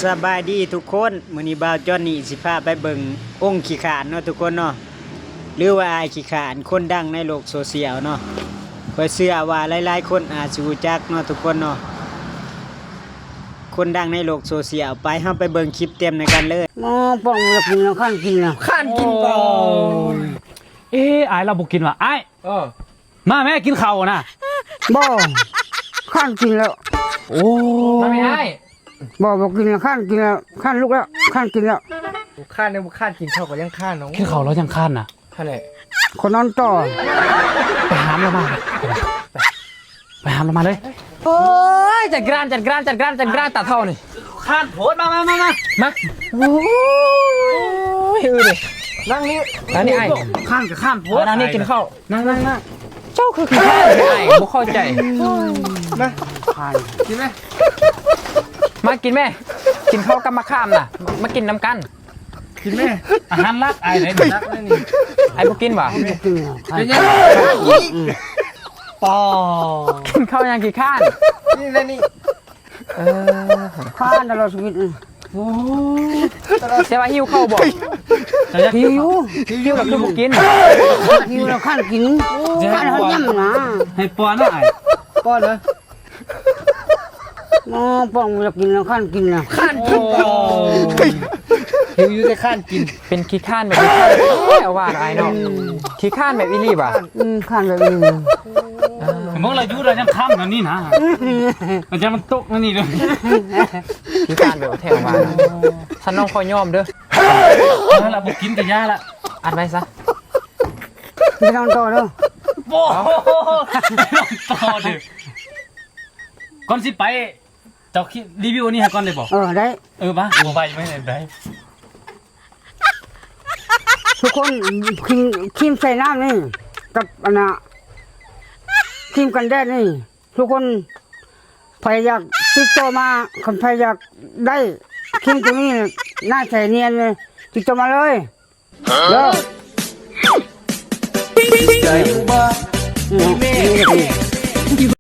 ສະບາຍດີທຸກຄົນ, ມື້ນີ້ບ່າວຈອນນີ້ຊິພາໄປເບິ່ງອົງຂີ້ຄ້ານເນາະທຸກຄົນເນາະ ຫຼືວ່າອ້າຍຂີ້ຄ້ານ ຄົນດັງໃນໂລກໂຊຊຽວເນາະ. ຂ້ອຍເຊື່ອວ່າຫຼາຍໆຄົນອາດຊິຮູ້ຈັກເນາະທຸກຄົນເນາະ, ຄົນດັງໃນໂລກໂຊຊຽວ. ໄປ ເຮົາໄປເບິ່ງຄລິບເຕັມນຳກັນເລີຍ. ມາປ້ອງລະກິນລະຄັນກິນລະຄັນກິນ. ໂອ້ຍ ເອ ອ້າຍລາວບໍ່ກິນຫວາ? ອ້າຍ ເອີ ມາແມ່ ກິນເຂົ້ານະ. ບໍ່ ຄັນກິນແລ້ວ. ໂອ້ ມາແມ່ອ້າຍ. ບໍ່ ບໍ່ກິນແລ້ວ ຄັນກິນແລ້ວ ຄັນລຸກແລ້ວ ຄັນກິນແລ້ວ. ບໍ່ຄັນເດ້ ບໍ່ຄັນ ກິນເຂົ້າກໍຍັງຄັນເນາະ. ກິນເຂົ້າແລ້ວຍັງຄັນນະ. ຫັ້ນແຫຼະ ຂໍນອນຕໍ່. ໄປຫາມາ ໄປຫາມາເລີຍ. ໂອ້ຍ ຈັດການ ຈັດການ ຈັດການ ຈັດການ ຕາເຖົ້ານີ້. ຄັນໂພດ ມາ ມາ ມາ ມາ ມາ. ໂອ້ຍ ອືເດ້ ນັ່ງນີ້ ອັນນີ້ອ້າຍ. ຄັນກໍຄັນໂພດ ນັ່ງນີ້ກິນເຂົ້າ. ນັ່ງ ນັ່ງ ນັ່ງ. ເຈົ້າຄືຂີ້ຄ້ານແທ້ອ້າຍ ບໍ່ເຂົ້າໃຈ. ມາ ກິນແມ່ ມາກິນແມ່ ກິນເຂົ້າກັບໝາກຂາມນະ ມາກິນນຳກັນ. ກິນແມ່ ອາຫານຫຼັກອ້າຍເດ້ ຫຼັກເດ້ນີ້. ອ້າຍບໍ່ກິນຫວາ? ບໍ່ກິນ. ເປັນຫຍັງອີກ? ປໍ ກິນເຂົ້າຍັງຂີ້ຄ້ານ. ນີ້ແຫຼະນີ້. ເອີ ຄ້ານຕະຫຼອດຊີວິດ. ໂອ້ ແຕ່ວ່າຫິວເຂົ້າບໍ່? ຫິວ ຫິວແລ້ວຄືບໍ່ກິນ? ຫິວແລ້ວຄັນກິນ. ຄັນເຮົາຢ້ຳນະ. ໃຫ້ປ້ອນນະອ້າຍ ປ້ອນນະ. ມາປ້ອງລະກິນລະຄັນກິນລະຄັນກິນ. ໂອ້ ຫິວຢູ່ແຕ່ຄັນກິນ. ເປັນຂີ້ຄ້ານແບບຂີ້ຄ້ານແທ້ວ່າອ້າຍເນາະ. ອືມ ຂີ້ຄ້ານແບບອີ່ຫຼີຫວາ? ອືມ ຄັນແບບອີ່ຫຼີ. ເອີ ເບິ່ງລະຢູ່ລະຍັງຄ້າງແບບນີ້ນະ. ອືມ ມັນຈະມັນຕົກມານີ້ເດີ. ຂີ້ຄ້ານແບບແທ້ວ່າ. ຊັ້ນນ້ອງຂໍຍອມເດີ. ເອີ ລະບໍ່ກິນກໍຢ່າລະ ອັດໄວ້ຊະ. ໄປນອນຕໍ່ເດີ. ບໍ່ ນອນຕໍ່ເດີ. ກ່ອນຊິໄປ ເຈົ້າຄິດ ຣີວິວອັນນີ້ໃຫ້ກ່ອນໄດ້ບໍ່? ເອີ ໄດ້. ເອີ ມາ ບໍ່ໄຫວ ໄປໄດ້. ທຸກຄົນ ຄຣີມ ຄຣີມໃສ່ນ້ຳນີ້ ກັບອັນນ່າ ຄຣີມກັນແດດນີ້ ທຸກຄົນ ໃຜຢາກຕິດຕໍ່ມາ ຄັນໃຜຢາກໄດ້ຄຣີມຕົວນີ້ ໜ້າໃສນຽນເລີຍ ຕິດຕໍ່ມາເລີຍ. ເດີ.